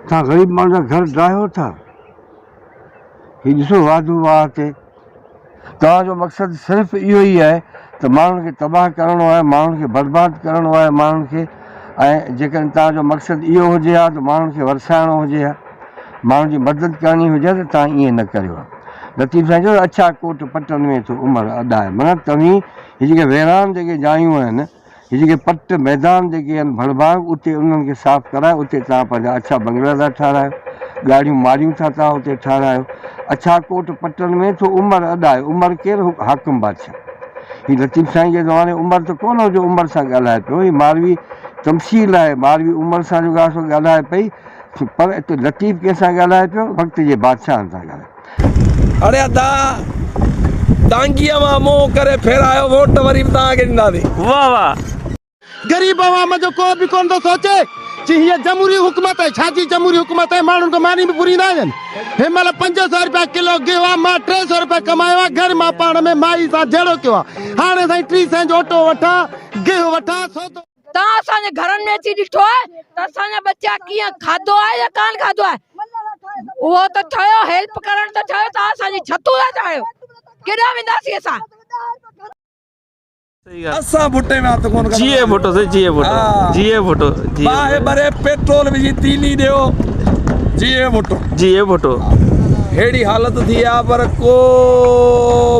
توهان غريب ماڻهن جا گهر ڊاهيو ٿا. هي ڏسو واڌو واهه تي توهان جو مقصد صرف اهو ئي آهي ته ماڻهن کي تباهه ڪرڻو آهي، ماڻهن کي برباد ڪرڻو آهي، ماڻهن کي ۽ جيڪڏهن توهان جو مقصد اهو هجي ها ته ماڻهن کي ورسائڻو هجي ها، ماڻهن جي مدد ڪرڻي هجي ها ته توهان ائين نه ڪريو ها. لطيف سائين چيو ته اڇا ڪوٽ پٽن ۾ ٿو عمر اڏائي معنيٰ توهين هي جيڪي ويران جيڪي جايون آهن، هي جيڪي پٽ ميدان جيڪي آهن ڀڙڀانگ اتي انهن کي صاف ڪرائي اتي توهان پنهنجا اڇا بنگلا ٿا ٺهرايو، ڳاڙهيون ماڙيون ٿا توهان اتي ٺهرايو. اڇا ڪوٽ پٽن ۾ ٿو عمر اڏائي، عمر ڪير؟ حاڪم بادشاهه. هي لطيف سائين جي زماني عمر ته ڪونه هو جو عمر سان ڳالهائي پيو، هي ماروي تمثيل آهي، ماروي عمر سان جيڪو آهي سو ڳالهائي پئي، پر اتي لطيف ڪنهن سان ڳالهائي پيو؟ وقت جي بادشاهن سان ڳالهائي. اڙي ادا دانگيء مان منهن ڪري ڦيرايو ووٽ وري به توهان کي ڏينداسين. واه واه. غريب عوام جو ڪو به ڪونه ٿو سوچي چي هيء جمهوري حڪومت آهي ڇا جي جمهوري حڪومت آهي ماڻهن کي ماني به پوري ناهي ڏين هن مهل 500 رپيا ڪلو گيهه آهي مان 300 رپيا ڪمايو آهي گهر مان پاڻ ۾ مائي سان جهيڙو ڪيو آهي هاڻي سائين 30 سين جو اٽو وٺان گيهه وٺان سودو توهان اسان جي گهرن ۾ اچي ڏٺو آهي ته اسان جا ٻچا ڪيئن کاڌو آهي يا ڪانه کاڌو آهي اهو ته ٺهيو هيلپ ڪرڻ ته ٺهيو توهان اسان جي ڇتون ٿا چاڙهيو ڪيڏانهن وينداسين اسان. اسان ڀٽي ۾ هٿ ڪونه جيئي ڀٽو سائين جيئي ڀٽو جيئي ڀٽو جيئي باهه ٻري پيٽرول وجهي تيلي ڏيو جيئي ڀٽو جيئي ڀٽو. ههڙي حالت ٿي آ پر ڪو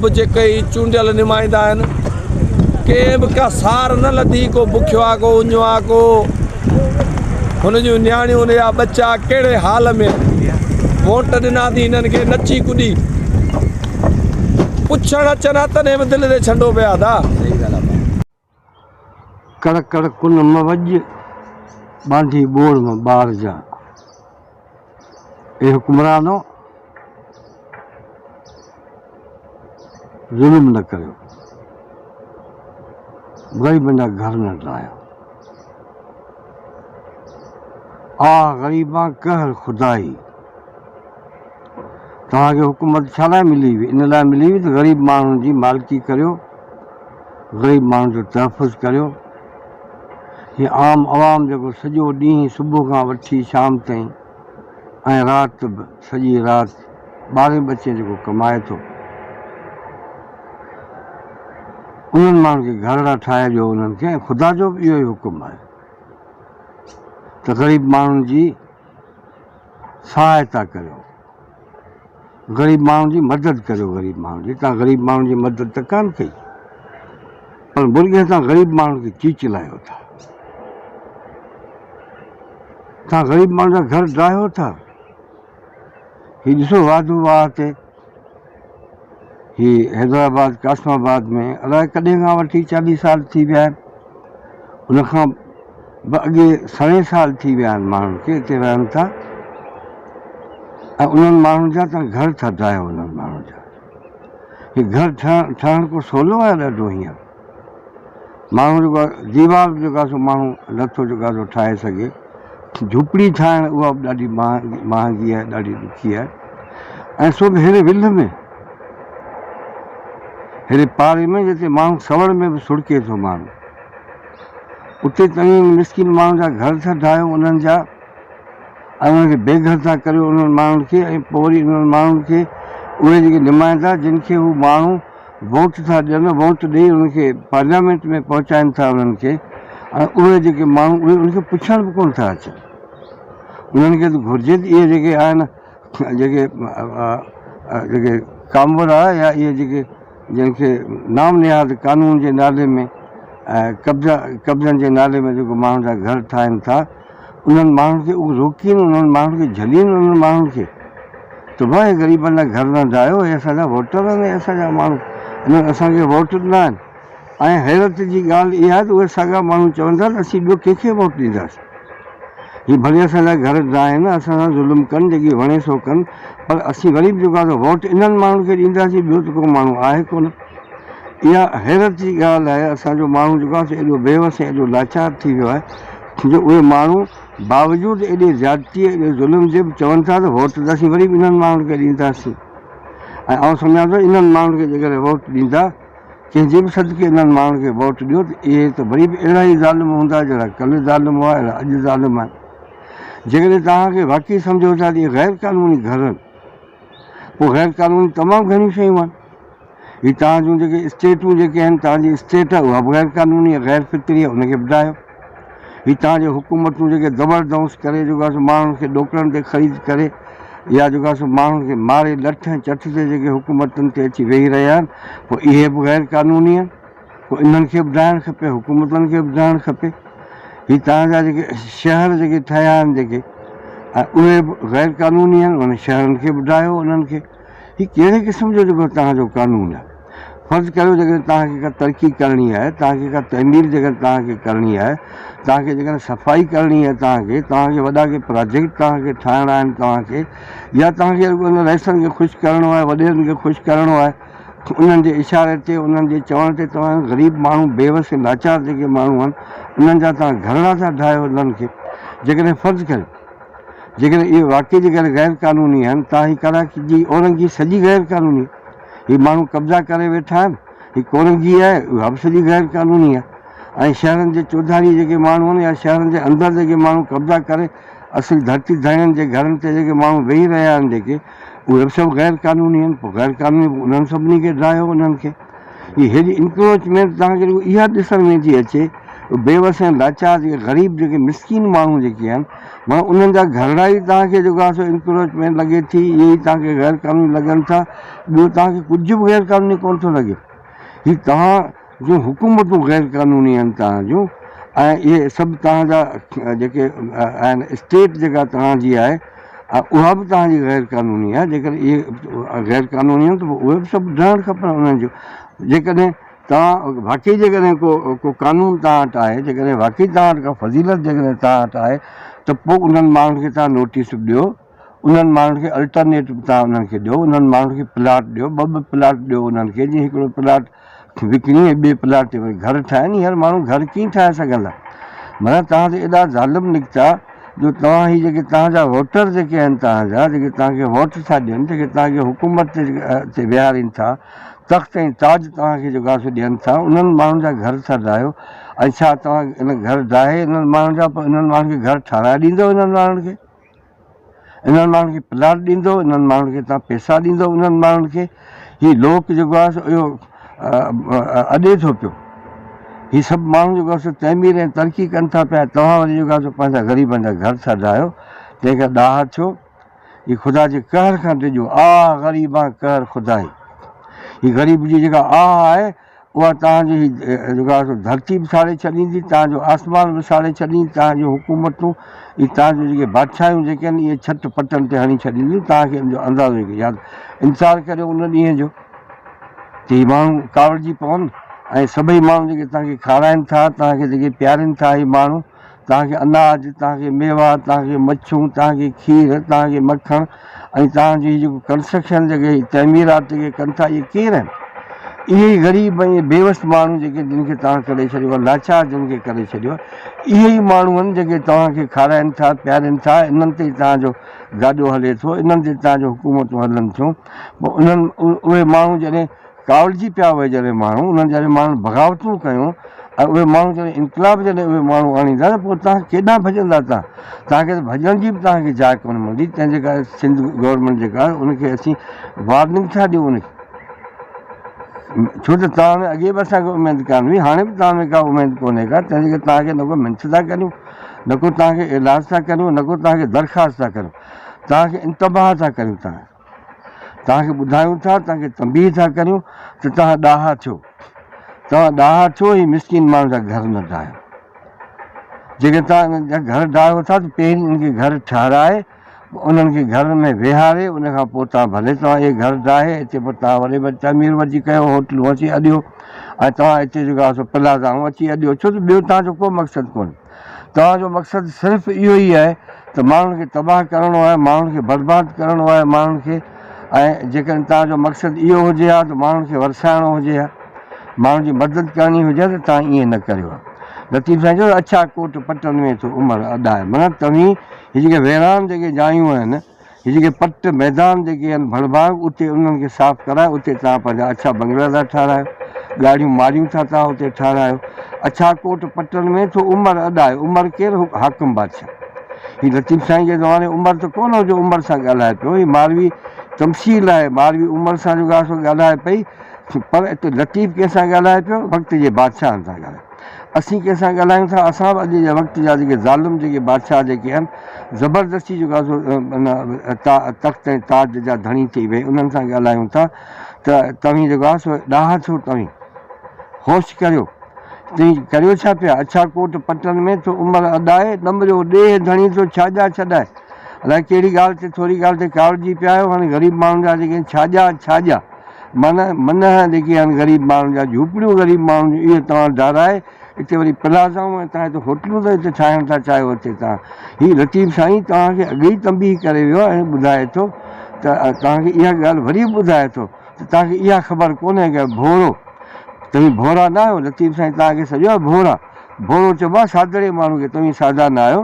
به جيڪي هي چونڊيل نمائندا آهن ڪنهن به ڪا سار نه لڌي ڪو بکيو آ ڪو اڃو آ ڪو هن جون نياڻيون هن جا ٻچا ڪهڙي حال ۾ ووٽ ڏناسين هنن کي نچي ڪڏي پڇڻ اچن ها تڏهن به دل تي ڇنڊو پيا ٿا. ڪڙ ڪڙ ڪن م وڄ، ٻانڌي ٻوڙ م ٻارجان. اي حڪمرانو! ظلم نه ڪريو، غريبن جا گهر نه ڊاهيو. آه غريبان قهر خدائي! توهان کي حڪومت ڇا لاء ملي هئي؟ ان لاء ملي هئي ته غريب ماڻهن جي مالڪي ڪريو، غريب ماڻهن جو تحفظ ڪريو. هي عام عوام جيڪو سڄو ڏينهن صبح کان وٺي شام تائين ۽ رات به سڄي رات ٻارهين ٻچين جيڪو ڪمائي ٿو انهن ماڻهن کي گهرڙا ٺاهي ڏيو انهن کي ۽ خدا جو به اهو ئي حڪم آهي ته غريب ماڻهن جي سهائتا ڪريو غريب ماڻهن جي مدد ڪريو غريب ماڻهن جي تان غريب ماڻهن جي مدد ته ڪانه ڪئي پر مرغي تان غريب ماڻهن کي چيچلايو ٿا تان غريب ماڻهن جا گهر ڊاهيو ٿا هي ڏسو واڌو واهه تي هي حيدرآباد قاسم آباد ۾ الائي ڪڏهن کان وٺي چاليهه سال ٿي ويا آهن ان کان به اڳي سوين سال ٿي ويا آهن ماڻهن کي هتي رهن ٿا ۽ انهن ماڻهن جا تان گهر ٿا ڊاهيو انهن ماڻهن جا هي گهر ٺهڻ ڪو سولو آهي ڏاڍو هينئر ماڻهو جيڪو آهي ديوار به جيڪو آهي سو ماڻهو نٿو جيڪو آهي سو ٺاهي سگهي. جهوپڙي ٺاهڻ اها به ڏاڍي مهانگي آهي ڏاڍي ڏکي آهي ۽ سو به ههڙي ولهه ۾ ههڙي پاڙي ۾ جتي ماڻهو سوڙ ۾ به سڙڪي ٿو ماڻهو اتي توهين مسڪين ماڻهن جا گهر ٿا ڊاهيو انهن جا ۽ انهن کي بي گهر ٿا ڪريو انهن ماڻهن کي ۽ پوء وري انهن ماڻهن کي اهي جيڪي نمائندا جن کي هو ماڻهو ووٽ ٿا ڏين، ووٽ ڏئي انهن کي پارليامينٽ ۾ پهچائين ٿا انهن کي ۽ اهي جيڪي ماڻهو اهي انهن کي پڇڻ به ڪونه ٿا اچن. انهن کي ته گهرجي ته اهي جيڪي آهن جيڪي جيڪي ڪامورا يا اهي جيڪي جن کي نام نهاد قانون جي نالي ۾ قبضا قبضن جي نالي ۾ جيڪو ماڻهن جا گهر ٺاهين ٿا انهن ماڻهن کي اهو روڪين انهن ماڻهن کي جهلين انهن ماڻهن کي ته ڀاء هي غريبن جا گهر نه ڊاهيو هي اسان جا ووٽر آهن هي اسان جا ماڻهو انهن اسان کي ووٽ ڏنا آهن ۽ حيرت جي ڳالهه اها آهي ته اهي ساڳا ماڻهو چون ٿا ته اسين ٻيو ڪنهن کي ووٽ ڏينداسين هي ڀلي اسان جا گهر ڊاهن اسان سان ظلم ڪن جيڪي وڻي سو ڪن پر اسين وري به جيڪو آهي سو ووٽ انهن ماڻهن کي ڏينداسين ٻيو ته ڪو ماڻهو آهي ڪونه اها حيرت جي ڳالهه آهي اسان جو ماڻهو جيڪو آهي سو ايڏو بيوس ۽ ايڏو لاچار ٿي ويو آهي جو اهي ماڻهو باوجود ايڏي زيادتي ايڏي ظلم جي به چون ٿا ته ووٽ ته اسين وري به انهن ماڻهن کي ڏينداسين ۽ آئون سمجهان ٿو انهن ماڻهن کي جيڪڏهن ووٽ ڏيندا ڪنهن جي به صدقي انهن ماڻهن کي ووٽ ڏيو ته اهي ته وري به اهڙا ئي ظالم هوندا جهڙا ڪلهه ظالم هئا اهڙا اڄ ظالم آهن. جيڪڏهن توهان کي واقعي سمجهو ٿا ته اهي غير قانوني گهر آهن پوء غير قانوني تمام گهڻيون شيون آهن. هي توهان جون جيڪي اسٽيٽون جيڪي آهن توهان جي اسٽيٽ آهي اها به غير قانوني آهي غير فطري آهي ان کي به ڊاهيو. هي توهان جي حڪومتون جيڪي زبردست ڪري جيڪو آهي سو ماڻهن کي ڏوڪڙن تي خريد ڪري يا جيڪو آهي سو ماڻهن کي ماري لٺ ۽ چٺ تي جيڪي حڪومتن تي اچي ويهي رهيا آهن پوء اهي به غير قانوني آهن. پوء انهن کي به ڊاهڻ کپي حڪومتن کي به ڊاهڻ کپي. هي توهان جا جيڪي شهر جيڪي ٺهيا آهن جيڪي اهي به غير قانوني آهن انهن شهرن کي به ڊاهيو انهن کي هي ڪهڙي قسم جو جيڪو توهان جو قانون آهي فرض ڪريو جيڪڏهن توهان کي ڪا ترقي ڪرڻي آهي توهان کي ڪا تعمير جيڪڏهن توهان کي ڪرڻي آهي توهان کي جيڪڏهن صفائي ڪرڻي آهي توهان کي توهان کي وڏا ڪي پراجيڪٽ توهان کي ٺاهڻا آهن توهان کي يا توهان کي رڳو انهن رئيسن کي خوش ڪرڻو آهي وڏيرن کي خوش ڪرڻو آهي انهن جي اشاري تي انهن جي چوڻ تي توهان غريب ماڻهو بيوس ۽ لاچار جيڪي ماڻهو آهن انهن جا توهان گهرڙا ٿا ڊاهيو انهن کي جيڪڏهن فرض ڪريو جيڪڏهن اهي واقعي جيڪڏهن غير قانوني آهن تان هي ڪراچي جي اورنگي سڄي غير قانوني هي ماڻهو قبضا ڪري ويٺا آهن هي ڪورنگي آهي اها به سڄي غير قانوني آهي ۽ شهرن جي چوڌاري جيڪي ماڻهو آهن يا شهرن جي اندر جيڪي ماڻهو قبضا ڪري اصل ڌرتي ڌڻين جي گهرن تي جيڪي ماڻهو ويهي رهيا آهن جيڪي اهي به سڀ غير قانوني آهن پوء غير قانوني انهن سڀني کي ڊاهيو انهن کي هي هيڏي انڪروچمينٽ توهان کي رڳو اها ڏسڻ ۾ ٿي اچي بيوس ۽ لاچار جيڪي غريب جيڪي مسڪين ماڻهو جيڪي آهن معنيٰ انهن جا گهرڙا ئي توهان کي جيڪو آهي سو انڪروچمينٽ لڳي ٿي اهي ئي توهان کي غير قانوني لڳن ٿا ٻيو توهان کي ڪجهه به غير قانوني ڪونه ٿو لڳي هي توهان جون حڪومتون غير قانوني آهن توهان جون ۽ اهي سڀ توهان جا جيڪي آهن اسٽيٽ جيڪا توهان جي آهي اها به توهان جي غير قانوني آهي جيڪڏهن اهي غير قانوني آهن ته پوء اهي به سڀ ڊهڻ کپن انهن جو جيڪڏهن توهان واقعي جيڪڏهن ڪو ڪو قانون توهان وٽ آهي جيڪڏهن واقعي توهان وٽ ڪا فضيلت جيڪڏهن توهان وٽ آهي ته پوء انهن ماڻهن کي توهان نوٽيس به ڏيو انهن ماڻهن کي الٽرنيٽ به توهان انهن کي ڏيو انهن ماڻهن کي پلاٽ ڏيو ٻه ٻه پلاٽ ڏيو انهن کي جيئن هڪڙو پلاٽ وڪڻي ۽ ٻئي پلاٽ تي وري گهر ٺاهين هينئر ماڻهو گهر ڪيئن ٺاهي سگهندا معنيٰ توهان ته ايڏا ظالم نڪتا جو توهان هي جيڪي توهان جا ووٽر جيڪي آهن توهان جا جيڪي توهان کي ووٽ ٿا ڏين جيڪي توهان کي حڪومت تي ويهارين ٿا تخت ۽ تاج توهان کي جيڪو آهي سو ڏين ٿا انهن ماڻهن جا گهر ٿا ڊاهيو ۽ ڇا توهان ان گهر ڊاهي انهن ماڻهن جا پوء انهن ماڻهن کي گهر ٺاهرائي ڏيندو انهن ماڻهن کي انهن ماڻهن کي پلاٽ ڏيندو انهن ماڻهن کي توهان پئسا ڏيندو انهن ماڻهن کي هي لوڪ جيڪو آهي سو اهو اڏي ٿو پيو هي سڀ ماڻهو جيڪو آهي سو تعمير ۽ ترقي ڪن ٿا پيا توهان وري جيڪو آهي سو پنهنجا غريبن جا گهر ٿا ڊاهيو تنهن کان ڏاها ٿيو هي خدا جي قهر کان ڊڄو آه غريبان قهر خدائي هي غريب جي جيڪا آه آهي اها توهان جي جيڪو آهي سو ڌرتي به ساڙي ڇڏيندي، توهان جو آسمان به ساڙي ڇڏيندي، توهان جون حڪومتون ۽ توهان جون جيڪي بادشاهيون جيڪي آهن اهي ڇٽ پٽن تي هڻي ڇڏينديون، توهان کي ان جو اندازو ئي ياد انتظار ڪريو ان ڏينهن جو ته هي ماڻهو ڪاوڙجي پون ۽ سڀئي ماڻهو جيڪي توهان کي کارائن ٿا، توهان کي جيڪي پيارين ٿا هي ماڻهو توهان کي اناج، توهان کي ميوا، توهان کي مڇون، توهان کي کير، توهان کي مکڻ ۽ توهان جي هي جيڪو ڪنسٽرڪشن جيڪي هي تعميرات جيڪي ڪن ٿا اهي ڪير آهن؟ اهي ئي غريب ۽ بيوس ماڻهو جيڪي جن کي توهان ڪري ڇڏيو آهي لاچار جن کي ڪري ڇڏيو آهي اهي ئي ماڻهو آهن جيڪي توهان کي کارائن ٿا پيارين ٿا انهن تي ئي توهان جو گاڏو هلي ٿو انهن تي توهان جو حڪومتون هلن ٿيون پوء انهن اهي ماڻهو جڏهن ڪاوڙجي پيا اهي جڏهن ماڻهو انهن جڏهن ماڻهن بغاوتون ڪيون ۽ اهي ماڻهو جڏهن انقلاب جڏهن اهي ماڻهو آڻيندا ته پوء توهان ڪيڏانهن ڀڄندا توهان توهان کي ته ڀڄڻ جي به توهان کي جاء ڪونه ملندي تنهن جي ڪري سنڌ گورنمينٽ جيڪا آهي ان کي اسين وارننگ ٿا ڏيون ان کي ڇو ته توهان ۾ اڳي به اسان کي اميد ڪانه هئي هاڻي به توهان ۾ ڪا اميد ڪونهي ڪا تنهن جي ڪري توهان کي نه ڪو منٿ ٿا ڪريون نه ڪو توهان کي ايلاز ٿا ڪريون نه ڪو توهان کي درخواست ٿا ڪريون توهان کي انتباهه ٿا ڪريون توهان توهان کي ٻڌايون ٿا، توهان کي تنبيهه ٿا ڪريون ته توهان ڏاها ٿيو، توهان ڏاها ٿيو هي مسڪين ماڻهن جا گهر نه ڊاهيو. جيڪڏهن توهان انهن جا گهر ڊاهيو ٿا ته پهرين انهن کي گهر ٺهرائي انهن کي گهر ۾ ويهاري ان کان پوء توهان ڀلي توهان اهي گهر ڊاهي اتي پوء توهان وري به تعمير وٺي ڪيو هوٽلون اچي اڏيو ۽ توهان اتي جيڪو آهي سو پلازائون اچي اڏيو ڇو ته ٻيو توهان جو ڪو مقصد ڪونهي. توهان جو مقصد صرف اهو ئي آهي ته ماڻهن کي تباهه ڪرڻو آهي، ماڻهن کي برباد ڪرڻو آهي، ماڻهن کي ۽ جيڪڏهن توهان جو مقصد اهو هجي ها ته ماڻهن کي ورسائڻو هجي ها، ماڻهن جي مدد ڪرڻي هجي ها ته توهان ائين نه ڪريو ها. لطيف سائين چيو ته اڇا ڪوٽ پٽن ۾ ٿو عمر اڏائي معنيٰ توهين هي جيڪي ويران جيڪي جايون آهن، هي جيڪي پٽ ميدان جيڪي آهن ڀڙڀانگ اتي انهن کي صاف ڪرائي اتي توهان پنهنجا اڇا بنگلا ٿا ٺهرايو ڳاڙهيون ماڙيون ٿا توهان اتي ٺهرايو اڇا ڪوٽ پٽن ۾ ٿو عمر اڏائي عمر ڪير حاڪم بادشاهه هي لطيف سائين جي زماني عمر ته ڪونه هو جو عمر سان ڳالهائي پيو هي ماروي تمثيل آهي ماروي عمر سان جيڪو آهي سو ڳالهائي پئي پر اتي لطيف ڪنهن سان ڳالهائي پيو وقت جي بادشاهن سان ڳالهائي اسين ڪنهن سان ڳالهايون ٿا اسان به اڄ جي وقت جا جيڪي ظالم جيڪي بادشاهه جيڪي آهن زبردستي جيڪو آهي سو تخت ۽ تاج جا ڌڻي ٿي ويهي انهن سان ڳالهايون ٿا ته توهين جيڪو آهي سو ڏاها ٿيو توهين هوش ڪريو تنهن ڪريو ڇا پيا؟ اڇا ڪوٽ پٽن ۾ ٿو عمر اڏائي، ڏمريو ڏيهه ڌڻي ٿو ڇاڄا ڇڏائي. الائي ڪهڙي ڳالهه تي ٿوري ڳالهه تي ڪاوڙجي پيا آهيو. هاڻي غريب ماڻهن جا جيڪي آهن ڇاڄا ڇاڄا معنيٰ منهن جيڪي آهن غريب ماڻهن جا جهوپڙيون غريب ماڻهن جون اهي توهان ڊاهرائي اتي وري پلازائون ۽ توهان هتي هوٽلون ته هتي ٺاهڻ ٿا چاهيو اتي توهان هي لطيف سائين توهان کي اڳي ئي تنبيهه ڪري ويو آهي ۽ ٻڌائي ٿو ته توهان کي اها ڳالهه وري به ٻڌائي ٿو ته توهان کي اها خبر ڪونهي ته ڀورو توهين ڀورا نه آهيو، لطيف سائين توهان کي سڏيو آهي ڀورا، ڀورو چئبو آهي سادڙي ماڻهو کي، توهين سادا نه آهيو،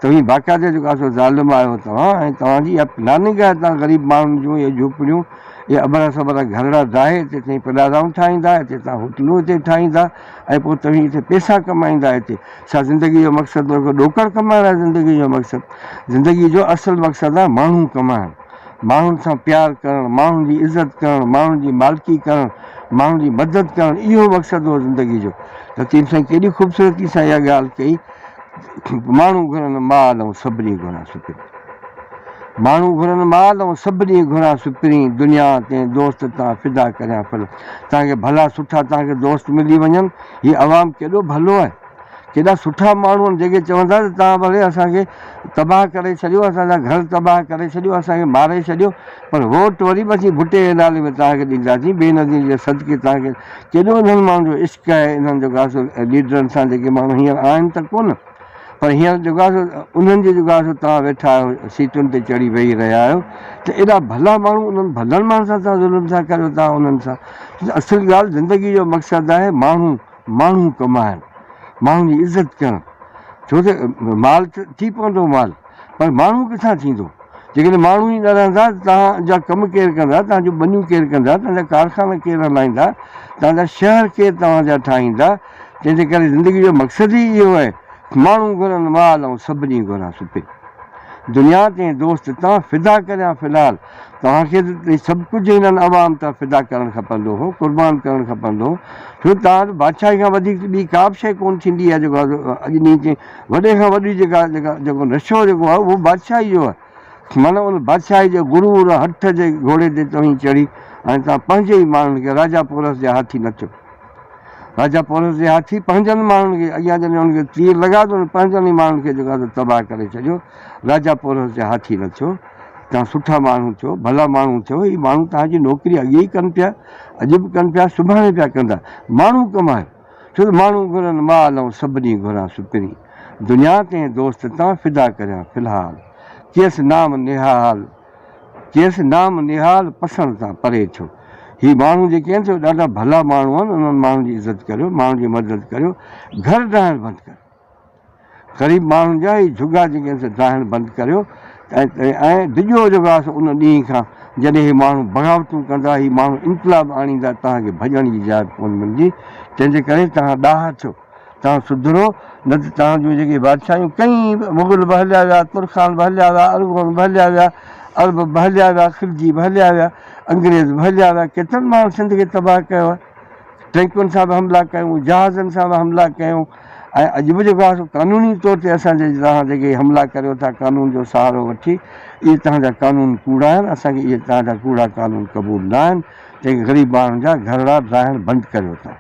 توهين باقاعده جيڪو آهي سو ظالم آهيو توهان ۽ توهان جي اها پلاننگ آهي توهان غريب ماڻهن جون اهي جهوپڙيون اهي ابرا سبرا گهرڙا ڊاهي هتي توهين پلازائون ٺاهيندا هتي توهان هوٽلون هتي ٺاهيندا ۽ پوء توهين هتي پئسا ڪمائيندا هتي ڇا زندگي جو مقصد رڳو ڏوڪڙ ڪمائڻ آهي زندگي جو مقصد زندگي جو اصل مقصد آهي ماڻهو ڪمائڻ. ماڻهن سان پيار ڪرڻ، ماڻهن جي عزت ڪرڻ، ماڻهن جي مالڪي ڪرڻ، ماڻهن جي مدد ڪرڻ اهو مقصد هو زندگي جو. لطيف سائين ڪيڏي خوبصورتي سان اها ڳالهه ڪئي ماڻهو گهرن مال ۽ سڀني گهران سپرين. ماڻهو گهرن مال ۽ سڀني گهران سپرين دنيا تنهن دوست تان فدا ڪريان ڦل. توهان کي ڀلا سٺا توهان کي دوست ملي وڃن هي عوام ڪيڏو ڀلو آهي. ڪيڏا سٺا ماڻهو آهن جيڪي چون ٿا ته توهان ڀلي اسان کي تباهه ڪري ڇڏيو اسان جا گهر تباهه ڪري ڇڏيو اسان کي ماري ڇڏيو پر ووٽ وري به اسين ڀٽي جي نالي ۾ توهان کي ڏينداسين بي نظير جي صدقي توهان کي ڪيڏو انهن ماڻهن جو عشق آهي انهن جيڪو آهي سو ليڊرن سان جيڪي ماڻهو هينئر آهن ته ڪونه پر هينئر جيڪو آهي سو انهن جي جيڪو آهي سو توهان ويٺا آهيو سيٽن تي چڙهي ويهي رهيا آهيو ته ايڏا ڀلا ماڻهو انهن ڀلن ماڻهن سان توهان ظلم ٿا ڪريو توهان انهن سان اصل ڳالهه زندگي جو مقصد آهي ماڻهو ماڻهو ڪمائڻ، ماڻهن جي عزت ڪرڻ، ڇو ته مال ته ٿي پوندو مال پر ماڻهو ڪٿان ٿيندو؟ جيڪڏهن ماڻهو ئي نه رهندا ته توهان جا ڪم ڪير ڪندا، توهان جون ٻنيون ڪير ڪندا، توهان جا ڪارخانا ڪير هلائيندا، توهان جا شهر ڪير توهان جا ٺاهيندا، تنهن جي ڪري زندگي جو مقصد ئي اهو آهي ماڻهو گهرن مال ۽ سڀني گهران سپي. دنيا تنهن دوست تان فدا ڪريان في الحال. توهان کي ته سڀ ڪجهه هنن عوام تان فدا ڪرڻ کپندو هو، قربان ڪرڻ کپندو هو، ڇو ته توهان وٽ بادشاهي کان وڌيڪ ته ٻي ڪا به شيء ڪونه ٿيندي آهي جيڪو اڄ ڏينهن تائين وڏي کان وڏي جيڪا جيڪا جيڪو نشو جيڪو آهي اهو بادشاهي جو آهي معنيٰ ان بادشاهي جي غرور هٺ جي گهوڙي تي توهين چڙهي ۽ توهان پنهنجي ئي ماڻهن کي راجا پورس جا هاٿي نه ٿيو. راجا پورس جي هاٿي پنهنجن ماڻهن کي اڳيان جڏهن هن کي تير لڳا ته هن پنهنجن ئي ماڻهن کي جيڪو آهي سو تباهه ڪري ڇڏيو. راجا پورس جا هاٿي نه ٿيو. توهان سٺا ماڻهو ٿيو، ڀلا ماڻهو ٿيو. هي ماڻهو توهان جي نوڪري اڳي ئي ڪن پيا، اڄ به ڪن پيا، سڀاڻي پيا ڪندا. ماڻهو ڪمايو. ڇو ته ماڻهو گهرن مال ۽ سڀني گهران سپرين. دنيا تنهن دوست تان فدا ڪريان في الحال. ڪيس نام نهال. چيس نام نهال پسڻ تان پري ٿيو. هي ماڻهو جيڪي آهن سي ڏاڍا ڀلا ماڻهو آهن، انهن ماڻهن جي عزت ڪريو، ماڻهن جي مدد ڪريو، گهر ڊاهڻ بند ڪريو. غريب ماڻهن جا هي جهڳا جيڪي آهن سي ڊاهڻ بند ڪريو ۽ ڊڄو جيڪو آهي سو ان ڏينهن کان جڏهن هي ماڻهو بغاوتون ڪندا، هي ماڻهو انقلاب آڻيندا، توهان کي ڀڄڻ جي جاء به ڪونه ملندي، تنهن جي ڪري توهان ڏاها ٿيو. توهان سڌرو، نه ته توهان جون جيڪي بادشاهيون ڪئين مغل به هليا ويا، ترخان به هليا ويا، ارغون به هليا ويا، عرب به هليا ويا، خلجي به هليا ويا، انگريز به هليا ويا، ڪيترن ماڻهن سنڌ کي تباهه ڪيو آهي، ٽينڪن سان به حملا ڪيون، جهازن سان به حملا ڪيون ۽ اڄ به جيڪو آهي سو قانوني طور تي اسان جي توهان جيڪي حملا ڪريو ٿا قانون جو سهارو وٺي، اهي توهان جا قانون ڪوڙا آهن، اسان کي اهي توهان جا ڪوڙا قانون قبول نه آهن، تنهن ڪري غريب ماڻهن جا گهرڙا ڊاهڻ بند ڪريو ٿا.